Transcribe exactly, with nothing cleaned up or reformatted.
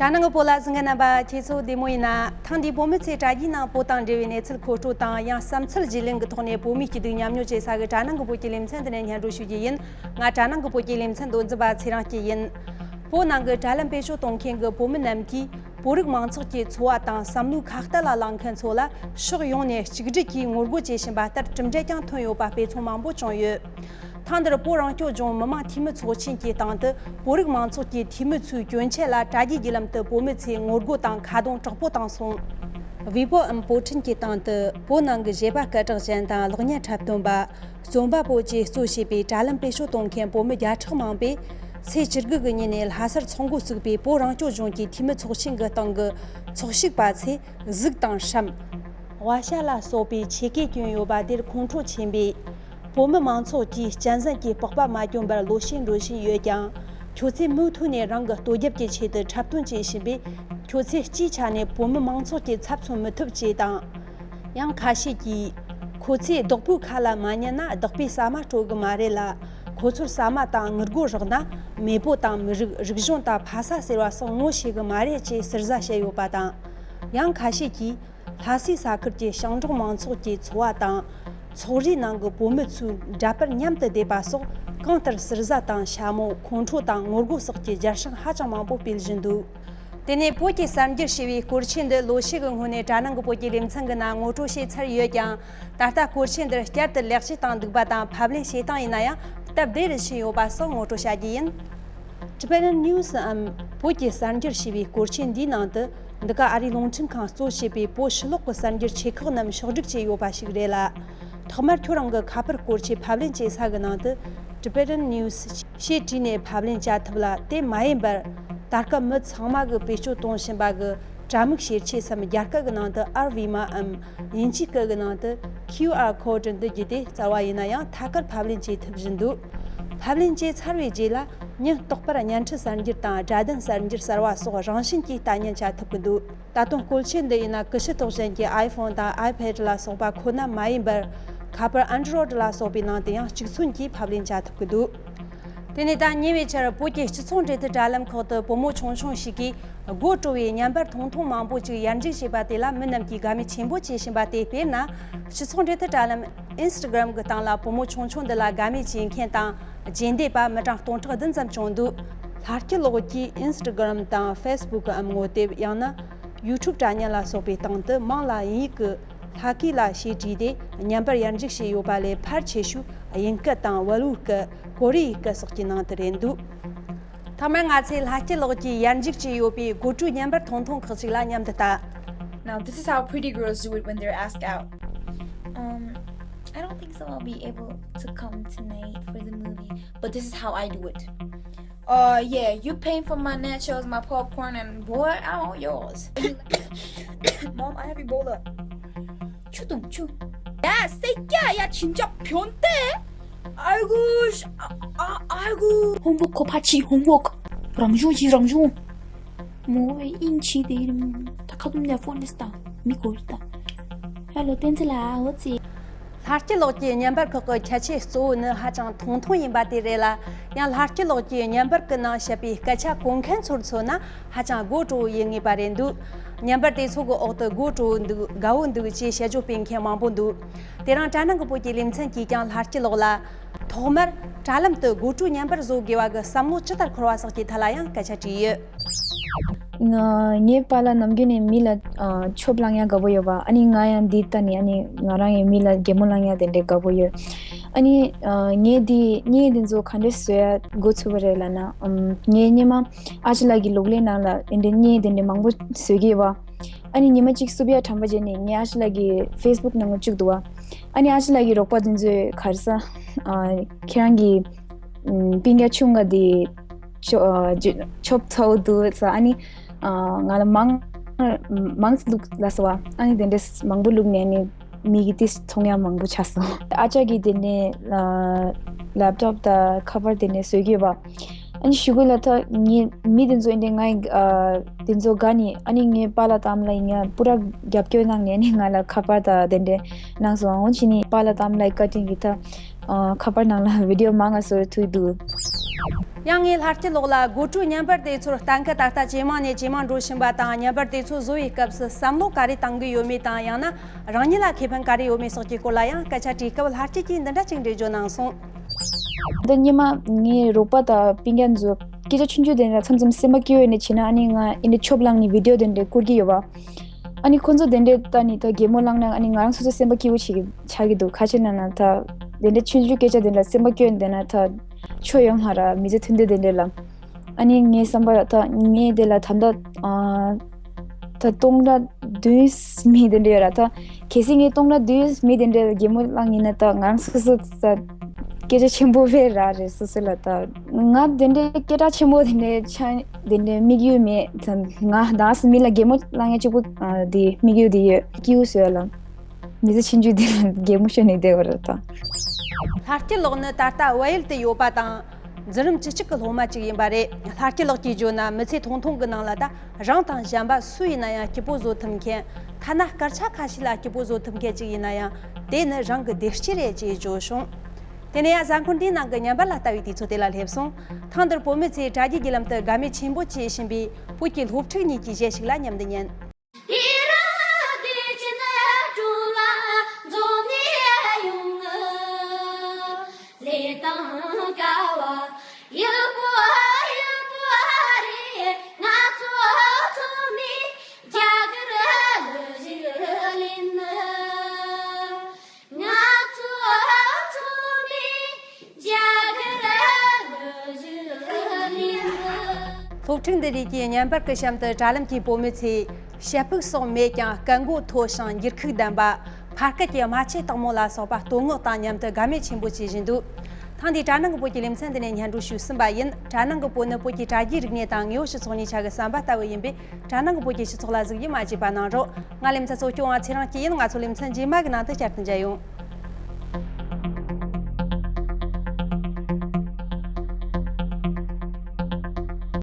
དྲ་ནང་གི་བོད་ལ་གཟིགས་མཁན་རྣམ་པ་ཁྱེད་ཚོ་བདེ་མོ་ཡིན་ན། ཐེངས་འདིའི་བོད་མི་ཚོས་དྲ་རྒྱའི་ནང་བོད་དང་འབྲེལ་བའི་གནས་ཚུལ་མཁོ་སྤྲོད་དང་། ཡང་བསམ་ཚུལ་བརྗེ་ལེན་གྱི་ཐོག་ནས་བོད་མིའི་སྐྱིད་སྡུག་མཉམ་མྱོང་བྱེད་ས་གི་དྲ་ནང་གི་བོད་ཀྱི་ལེ་ཚན་འདི་ནས་སྙན་སྒྲོན་ཞུ་རྒྱུ་ཡིན། ང་དྲ་ནང་གི་བོད་ཀྱི་ལེ་ཚན་མདོ་འཛིན་པ་ཚེ་རིང་སྐྱིད་ཡིན། བོད་ནང་གི་དྲ་ལམ་བེད་སྤྱོད་གཏོང་མཁན་གྱི་བོད་མི་རྣམས་ཀྱིས་བོད་རིགས་མང་ཚོགས་ཀྱི་འཚོ་བ་དང་བསམ་བློའི་ཁ་གཏད་ལ་ལངས་མཁན་ཚོ་ལ་ཕྱོགས་ཡོངས་ནས་གཅིག་སྒྲིལ་གྱིས་ངོ་རྒོལ་བྱེད་བཞིན་པ་ལྟར་གྲུབ་འབྲས་ཀྱང་ཐོན་ཡོད་པ་དཔེ་མཚོན་མང་པོ་བྱུང་ཡོད། ཐེངས་འདིར་བོད་རང་སྐྱོང་ལྗོངས་མི་དམངས་འཐུས་མི་ཚོགས་ཆེན་གྱི་སྟེང་དུ་བོད་རིགས་མང་ཚོགས་ཀྱི་འཐུས་མི་ཚོའི་སྐྱོན་ཆ་ལ་དྲ་རྒྱའི་བརྒྱུད་ལམ་དུ་བོད་མི་ཚོས་ངོ་རྒོལ་དང་ཁ་རྡུང་དྲག་པོ་བཏང་སོང་། ཝི་པོའམ་པོ་ཊིན་གྱི་སྟེང་དུ་བོད་ནང་གི་བཞད་པ་སྐད་གྲགས་ཅན་དང་གློག་བརྙན་འཁྲབ་སྟོན་པ། རྩོམ་པ་པོ་བཅས་གཙོ་བྱས་པའི་དྲ་ལམ་བེད་སྤྱོད་གཏོང་མཁན་བོད་མི་བརྒྱ་ཕྲག་མང་པོས་ཚེས་བཅུ་དགུ་གི་ཉིན་ནས་ལྷ་སར་ཚོགས་འགོ་བཙུགས་པའི་བོད་རང་སྐྱོང་ལྗོངས་ཀྱི་འཐུས་མི་ཚོགས་ཆེན་གྱི་སྟེང་གི་ཚོགས་ཞུགས་པ་ཚོས་གཟུགས་དང་ཧྲམ། ཝ་ཤ་ལ་སོགས་པའི་ཆེད་སྐད་བསྐྱོན་ཡོད་པ་དེར་ཁོང་ཁྲོ་ཆེན་པོས། བོད་མི་མང་ཚོགས་ཀྱིས་གཅན་གཟན་གྱི་པགས་པ་མ་གྱོན་པར་ལོ་ཤས་འགྲོ་བཞིན་ཡོད་ཀྱང་། ཁྱོད་ཚོས་མུ་མཐུད་ནས་རང་གི་ལྟོ་རྒྱབ་ཀྱི་ཆེད་དུ་འཁྲབ་སྟོན་བྱེད་བཞིན་པས། ཁྱོད་ཚོས་སྤྱིའི་ཆ་ནས་བོད་མི་མང་ཚོགས་ཀྱི་ཚབ་མཚོན་མི་ཐུབ་ཅེས་དང་། ཡང་ཁ་ཤས་ཀྱིས། ཁོ་ཚོས་བདག་པོའི་ཁ་ལ་མ་ཉན་ན་བདག་པོས་ཟ་མ་སྤྲོད་གི་མ་རེད་ལ། ཁོ་ཚོར་ཟ་མ་དང་དངུལ་སྒོར་རག་ན་མེས་པོ་དང་མི་རིགས། རིག་གཞུང་དང་ཕ་ས་ཟེར་བ་སོགས་ངོ་ཤེས་གི་མ་རེད་ཅེས་ཟུར་ཟ་བྱས་ཡོད་པ་དང་། ཡང་ཁ་ཤས་ཀྱིས། ལྷ་སའི་ས་ཁུལ་གྱི་ཞིང་འབྲོག་མང་ཚོགས་ཀྱི་འཚོ་བ་དང་། འཚོ་རིག་ནང་གི་བོད་མི་ཚོའི་འདྲ་པར་མཉམ་དུ་བསྡེབས་པ་སོགས། གང་ལྟར་ཟུར་ཟ་དང་ཞྭ་མོ། ཁོང་ཁྲོ་དང་ངོ་རྒོལ་སོགས་ཀྱི་རྒྱལ་སྲུང་ཧ་ཅང་མང་པོ་སྤེལ་བཞིན་འདུག་དེ་ནས་བོད་ཀྱི་གསར་འགྱུར་ཞེས་པའི་སྐོར་ཆས་འདི་ལོ་ཤས་ཀྱི་སྔོན་ནས་དྲ་ནང་གི་བོད་ཀྱི་ལེ་ཚན་གྱི་ནང་ངོ་སྤྲོད་བྱས་ཚར་ཡོད་ཀྱང་། ད་ལྟ་སྐོར་ཆས་འདིར་བསྐྱར་དུ་ལེགས་བཅོས་བཏང་འདུག་པ་དང་། ཕབ་ལེན་བྱེད་སྟངས་ཡིན་ན་ཡང་སྟབས་བདེ་རུ་ཕྱིན་ཡོད་པ་སོགས་ངོ་སྤྲོད་བྱ་རྒྱུ་ཡིན། Tibetan News འམ་བོད་ཀྱི་གསར་འགྱུར་ཞེས་པའི་སྐོར་ཆས་འདིའི་ནང་དུ། འདི་ག་ཨ་རིའི་རླུང་འཕྲིན་ཁང་གཙོ་བྱས་པའི་བོད་ཕྱི་ལོགས་ཀྱི་གསར་འགྱུར་ཆེ་ཁག་རྣམས་ཕྱོགས་སྒྲིག་བྱས་ཡོད་པ་ཞིག་རེད་ལ། ཐོག་མར་ཁྱོད་རང་གི་ཁ་པར་སྐོར་ཆས་ཕབ་ལེན་བྱེད་ས་གི་ནང་དུ། Tibetan News ཞེས་བྲིས་ནས་ཕབ་ལེན་བྱ་ཐུབ་ལ། དེ་མ་ཡིན་པར། ད་སྐབས་མི་ཚང་མ་གིས་བེད་སྤྱོད་གཏོང་བཞིན་པ་གི་དྲ་མིག་ཤེར་ཆས་སམ། རྒྱ་སྐད་ཀྱི་ནང་དུ་ཨར་ཝི་མ་འམ། དབྱིན་ཇིའི་སྐད་ཀྱི་ནང་དུ་QR code འདི་བརྒྱུད་དེ་བཙལ་བ་ཡིན་ན་ཡང་ཐད་ཀར་ཕབ་ལེན་བྱེད་ཐུབ་བཞིན་འདུག་ཕབ་ལེན་བྱས་ཚར་བའི་རྗེས་ལ། ཉིན་རྟག་པར་བརྙན་འཕྲིན་གསར་འགྱུར་དང་། སྒྲ་ལྡན་གསར་འགྱུར་གསར་བ་སོགས་རང་བཞིན་གྱིས་ལྟ་ཉན་བྱ་ཐུབ་ཀྱི་འདུག་ད་དུང་སྐོར་ཆས་འདི་ཡིན་ན་ཀུ་ཤུ་ཐོག་ཅན་གྱི་iPhone དང་iPad ལ་སོགས་པ་ཁོ་ན་མ་ཡིན་པར། ཁ་པར་Android ལ་སོགས་པའི་ནང་དུ་ཡང་གཅིག་མཚུངས་ཀྱིས་ཕབ་ལེན་བྱ་ཐུབ་ཀྱི་འདུག་དེ་ནས་ད་ཉེ་བའི་ཆར་བོད་ཀྱི་སྤྱི་ཚོགས་འབྲེལ་མཐུད་དྲ་ལམ་ཁག་ཏུ་བུ་མོ་ཆུང་ཆུང་ཞིག་གིས་དགོད་བྲོ་བའི་བརྙན་པར་ཐུང་ཐུང་མང་པོ་ཅིག་ཡར་འཇུག་བྱས་པ་དེ་ལ་མི་རྣམས་ཀྱིས་དགའ་མོས་ཆེན་པོ་བྱེད་བཞིན་པ་སྟེ། དཔེར་ན། སྤྱི་ཚོགས་འབྲེལ་མཐུད་དྲ་ལམ་Instagram གི་སྟེང་ལ་བུ་མོ་ཆུང་ཆུང་འདི་ལ་དགའ་མོས་བྱེད་མཁན་དང་རྗེས་འདེད་པ་མི་གྲངས་སྟོང་ཕྲག་བདུན་ཙམ་བྱུང་འདུག་ལྷ་སྐྱིད་ལགས་ཀྱིས་Instagram དང་Facebook གམ་ངོ་དེབ། ཡང་ན་YouTube དྲ་བརྙན་ལ་སོགས་པའི་སྟེང་དུ་མང་ལ་དབྱིན་ཡིག་གི་ལྷ་སྐུ་ལ་ཞེས་བྲིས་ཏེ་བརྙན་པར་ཡར་འཇུག་བྱས་ཡོད་པ་ལས། ཕལ་ཆེ་ཤོས་དབྱིན་སྐད་དང་ཝལ་ལུ་སྐད། ཀོ་རི་ཡའི་སྐད་སོགས་ཀྱི་ནང་དུ་རེད་འདུག་ཐོག་མར་ང་ཚོས་ལྷ་སྐྱིད་ལགས་ཀྱིས་ཡར་འཇུག་བྱས་ཡོད་པའི་དགོད་བྲོའི་བརྙན་པར་ཐུང་ཐུང་ཁག་ཅིག་ལ་མཉམ་དུ་ལྟ། Now, this is how pretty girls do it when they're asked out. Um, I don't think so. I'll be able to come tonight for the movie, but this is how I do it. Uh, yeah, you paying for my nachos, my popcorn, and boy, I want yours. Mom, I have Ebola. ཆུ་དུང་ཆུ། ཡ་སེ་ཀྱ་ཡ་ཆིན་ཅག་ཕྱོན་ཏེ། ཨའི་གུ་ཨ་ཨ་ཨའི་གུ། ཧོམ་ཝོག་ཁོ་ཕ་ཆི་ཧོམ་ཝོག་རང་བྱུང་ཡིན་རང་བྱུང་། མོ་ཨིན་ཆི་དེ་རིམ་ད་ཁ་དུམ་ནས་ཕོན་ནས་ད་མི་གོ་ཡི་ད། ཧེ་ལོ་བསྟན་འཛིན་ལགས། འོ་ཙི། ལྷ་སྐྱིད་ལགས་ཀྱི་བརྙན་པར་ཁག་གི་ཁྱད་ཆོས་གཙོ་བོ་ནི་ཧ་ཅང་ཐུང་ཐུང་ཡིན་པ་དེ་རེད་ལ། ཡང་ལྷ་སྐྱིད་ལགས་ཀྱི་བརྙན་པར་གྱི་ནང་བཤད་པའི་སྐད་ཆ་གོ་མཁན་ཚོར་མཚོན་ན་ཧ་ཅང་དགོད་བྲོ་བོ་ཡིན་ངེས་པ་རེད་འདུག་བརྙན་པར་དེ་ཚོ་གི་འོག་ཏུ་དགོད་བྲོ་བོ་འདུག་དགའ་བོ་འདུག་ཅེས་དཔྱད་བརྗོད་སྤེལ་མཁན་མང་པོ་འདུག་དེ་རིང་དྲ་ནང་གི་བོད་ཀྱི་ལེ་ཚན་གྱིས་ཀྱང་ལྷ་སྐྱིད་ལགས་ལ། ཐོག་མར་དྲ་ལམ་དུ་དགོད་བྲོའི་བརྙན་པར་བཟོ་དགོས་པ་གི་བསམ་བློ་ཇི་ལྟར་འཁོར་བ་སོགས་ཀྱི་ཐད་ལ་ཡང་སྐད་ཆ་དྲིས་ཡོད། ང་ངའི་པཱ་ལགས་ནམ་རྒྱུན་ནས་མི་ལ་ཨ་ཆོབ་བསླང་ཡ་དགའ་པོ་ཡོད་པ། ཨ་ནི་ང་ཡང་འདི་ལྟ་ནས་ཨ་ནི་ང་རང་ཡང་མི་ལ་གད་མོ་བསླང་ཡ་དེ་འདྲའི་དགའ་པོ་ཡོད། ཨ་ནི་ཨ་ངས་འདི་བརྙན་འདི་ཚོ་ག་འདྲས་བཟོ་ཡ་འགོ་ཚུགས་པ་རེད་ལབ་ན། ཨམ་ངས་སྔོན་མ་ཨ་ཅེ་ལགས་ཀྱི་གློག་ཀླད་ནང་ལ་འདི་འདྲའི་བརྙན་དེ་འདྲའི་མང་པོ་བཟོ་གི་ཡོད་པ། ཨ་ནི་ཉི་མ་གཅིག་བསུ་བའི་དྲན་པ་བརྗེད་ནས་ངས་ཨ་ཅེ་ལགས་ཀྱི་ཕེ་སི་བུག་ནང་ལ་བཅུག་འདུག་པ། ཨ་ནི་ཨ་ཅེ་ལགས་ཀྱི་རོགས་པ་དེ་ཚོས་ག་རེ་ཟ། ཨ་ཁྱེད་རང་གི་ཨམ་སྤུན་ཀྱག་ཆུང་ག་དེ་ཆོ་ཨ་ཆོ་ཆོབ་ཚ་བོ་འདུག་ཟ། ཨ་ནི་ཨ་ང་ལ་མང་མང་ཙམ་བླུགས་ལབ་སོང་བ། ཨ་ནི་དེ་འདྲས་མང་པོ་བླུགས་ནས་ཨ་ནི་མི་གིས་དེ་མཐོང་ཡ་མང་པོ་ཆགས་སོང་། ཨ་ཅག་གིས་དེ་ནས་ལེབ་ཊོབ་དང་ཁ་པར་དེ་འདྲས་བཟོས་ཀྱི་ཡོད་པ། ཨ་ནི་ཞུ་གི་ལ་ཐ་ངའི་མི་དེ་ཚོ་འདི་འདྲས་ང་ཡི་ཨ་དེ་ཚོ་དགའ་ནི། ཨ་ནི་ངའི་པཱ་ལགས་དང་ཨ་མ་ལགས་ཡིན་ཡ་པུ་ར་རྒྱབ་སྐྱོར་གནང་ནས་ཨ་ནི་ང་ལ་ཁ་པར་དང་དེ་འདྲས་གནང་སོང་། འོན་ཕྱིན་ནི་པཱ་ལགས་དང་ཨ་མ་ལགས་ཀྱི་བཀའ་དྲིན་གྱིས་ད་ཨ་ཁ་པར་ནང་ལ་བི་ཌི་ཡོ་མང་ང་བཟོ་ཐུབ་འདུག་ཡང་ངས་ལྷ་སྐྱིད་ལགས་ལ་སྒོ་ཁྲུའུ་བརྙན་པར་དེ་ཚོར་གཏན་འཁེལ་ད་ལྟ་ཇེ་མང་ནས་ཇེ་མང་འགྲོ་བཞིན་པ་དང་། བརྙན་པར་དེ་ཚོ་བཟོ་བའི་སྐབས་སུ་བསམ་བློ་ག་རེ་བཏང་གི་ཡོད་མེད་དང་། ཡང་ན་རང་ཉིད་ལ་ཁེ་ཕན་ག་རེ་ཡོད་མེད་སོགས་ཀྱི་སྐོར་ལ་ཡང་སྐད་ཆ་དྲིས་སྐབས། ལྷ་སྐྱིད་ཀྱིས་འདི་འདྲ་ཅིག་འགྲེལ་བརྗོད་གནང་སོང་། འདི་སྔོན་མ་ངའི་རོགས་པ་དང་སྤུན་ཀྱག་ཚོས་སྐད་ཆ་ཆུང་ཆུང་དེ་འདྲ་མཚམས་མཚམས་སེམས་པ་སྐྱིད་པོ་ཡོད་ནས་བྱས་ན། ཨ་ནི་ང་ཨི་འདྲ་ཆོབ་ལངས་ནས་བི་ཌིའོ་དེ་འདྲ་བསྐུར་གྱི་ཡོད་པ། ཨ་ནི་ཁོ་ཚོ་དེ་འདྲའི་ལྟ་ནི་ད་གད་མོ་བླངས་ན། ཨ་ནི་ང་རང་སོ་སོ་སེམས་པ་སྐྱིད་པོ་ཞིག་ཆགས་ཀྱི་འདུག་ག་ཅི་ན་ན་ད་དེ་འདྲའི་ཆུང་ཆུང་སྐད་ཆ་དེ་འདྲ་སེམས་པ་སྐྱོ་ཡོང་དེ་ན། ད་ཆོ་ཡོང་ཧ་ར་མི་ཚེ་མཐུན་སྡོད་དེ་འདྲའི་ལ། ཨ་ནི་ངའི་བསམ་པ་ད་ངས་དེ་ལ་ད་ལྟ་ཨ་ད་སྟོང་ཕྲག་བདུན་མི་དེ་འདྲ་ཡོད་ར། ད་གལ་སྲིད་ངས་སྟོང་ཕྲག་བདུན་མི་དེ་འདྲའི་གད་མོ་བླངས་ཡིན་ན། ད་ང་རང་སོ་སོ་ད་སྐད་ཆ་ཆེན་པོ་བས་ར་རེད། སོ་སོ་ལ་ད་ང་དེ་འདྲའི་སྐད་གྲགས་ཆེན་པོ་དེ་འདྲའི་ཆ་དེ་འདྲའི་དམིགས་ཡུལ་མེད། ད་ང་ད་སི་མི་ལ་གད་མོ་བླངས་ཡ་གཅིག་པོ་ཨ་དེ་དམིགས་ཡུལ་དེ་ཡོད། སྐྱིད་པོ་བཟོ་ཡ་ལ། མི་ཚེ་ཆུང་ཆུང་དེ་ལ་གད་མོ་ཤོར་ནས་བསྡད་པ་རེད་ད། ལྷ་སྐྱིད་ལགས་ནི་ད་ལྟ་བལ་ཡུལ་དུ་ཡོད་པ་དང་། འཛིན་རིམ་བཅུ་གཅིག་གི་སློབ་མ་ཅིག་ཡིན་པ་རེད། ལྷ་སྐྱིད་ལགས་ཀྱིས་བརྗོད་ན། མི་ཚེ་ཐུང་ཐུང་གི་ནང་ལ་ད་རང་དང་གཞན་པ་སུ་ཡིན་ན་ཡང་སྐྱིད་པོ་བཟོ་ཐུབ་མཁན། ཐ་ན་སྐར་ཆ་ཁ་ཤས་ལ་སྐྱིད་པོ་བཟོ་ཐུབ་མཁན་ཅིག་ཡིན་ན་ཡང་། དེ་ནི་རང་གི་བདེ་སྐྱིད་རེད་ཅེས་བརྗོད་བྱུང་། དེ་ནས་ཡང་གཟའ་འཁོར་འདིའི་ནང་གི་བརྙན་པར་ལ་ལྟ་བའི་དུས་ཚོད་དེ་ལ་སླེབས་སོང་། ཐེངས་འདིར་བོད་མི་ཚོས་དྲ་རྒྱའི་བརྒྱུད་ལམ་དུ་དགའ་མོས་ཆེན་པོ་བྱེད་བཞིན་པའི་བོད་ཀྱི་སློབ་ཕྲུག་གཉིས་ཀྱི་གཞས་ཤིག་ལ་མཉམ་དུ་ཉན། དེ་རིང་བདེ་ཆེན་སྤྲོ་བ་འཛོམས་ནས་ཡོང་ངི། ལས་དང་དཀའ་བ་ཡག་པོ་ཡག་པོ་རེད། ང་ཚོ་ཚང་མས་རྒྱ་གར་གླུ་གཞས་ལེན་ནི། ང་ཚོ་ཚང་མས་རྒྱ་གར་གླུ་གཞས་ལེན་ནི། སློབ་ཕྲུག་འདི་རིགས་ཀྱིས་བརྙན་པར་གྱི་གཤམ་དུ་དྲ་ལམ་གྱི་བོད་མི་ཚོས་ཞྭ་ཕུག་སོགས་མེད་ཀྱང་སྐད་མགོ་མཐོ་ཞིང་འགྱུར་ཁུག་ལྡན་པ། ཕ་སྐད་ཀྱི་རྨ་ཆུ་སྟག་མོ་ལ་སོགས་པ་བསྟོད་བསྔགས་དང་མཉམ་དུ་དགའ་མོས་ཆེན་པོ་བྱེད་བཞིན་འདུག་ཐེངས་འདིའི་དྲ་ནང་གི་བོད་ཀྱི་ལེ་ཚན་འདི་ནས་སྙན་སྒྲོན་ཞུས་ཟིན་པ་ཡིན། དྲ་ནང་གི་བོད་ནི་བོད་ཀྱི་དྲ་རྒྱའི་རིག་གནས་དང་དངོས་ཡོད་སྤྱི་ཚོགས་གཉིས་ཆ་གི་ཟམ་པ་ལྟ་བུ་ཡིན་པས། དྲ་ནང་གི་བོད་ཀྱི་སྤྱི་ཚོགས་ལ་གཟིགས་རྒྱུ་མ་བརྗེད་པ་གནང་རོགས། ང་ལེ་ཚན་གཙོ་སྐྱོང་བ་ཚེ་རིང་སྐྱིད་ཡིན། ང་ཚོ་ལེ་ཚན་རྗེས་མ་གི་ནང་དུ་བསྐྱར་དུ་མཇལ་ཡོང་།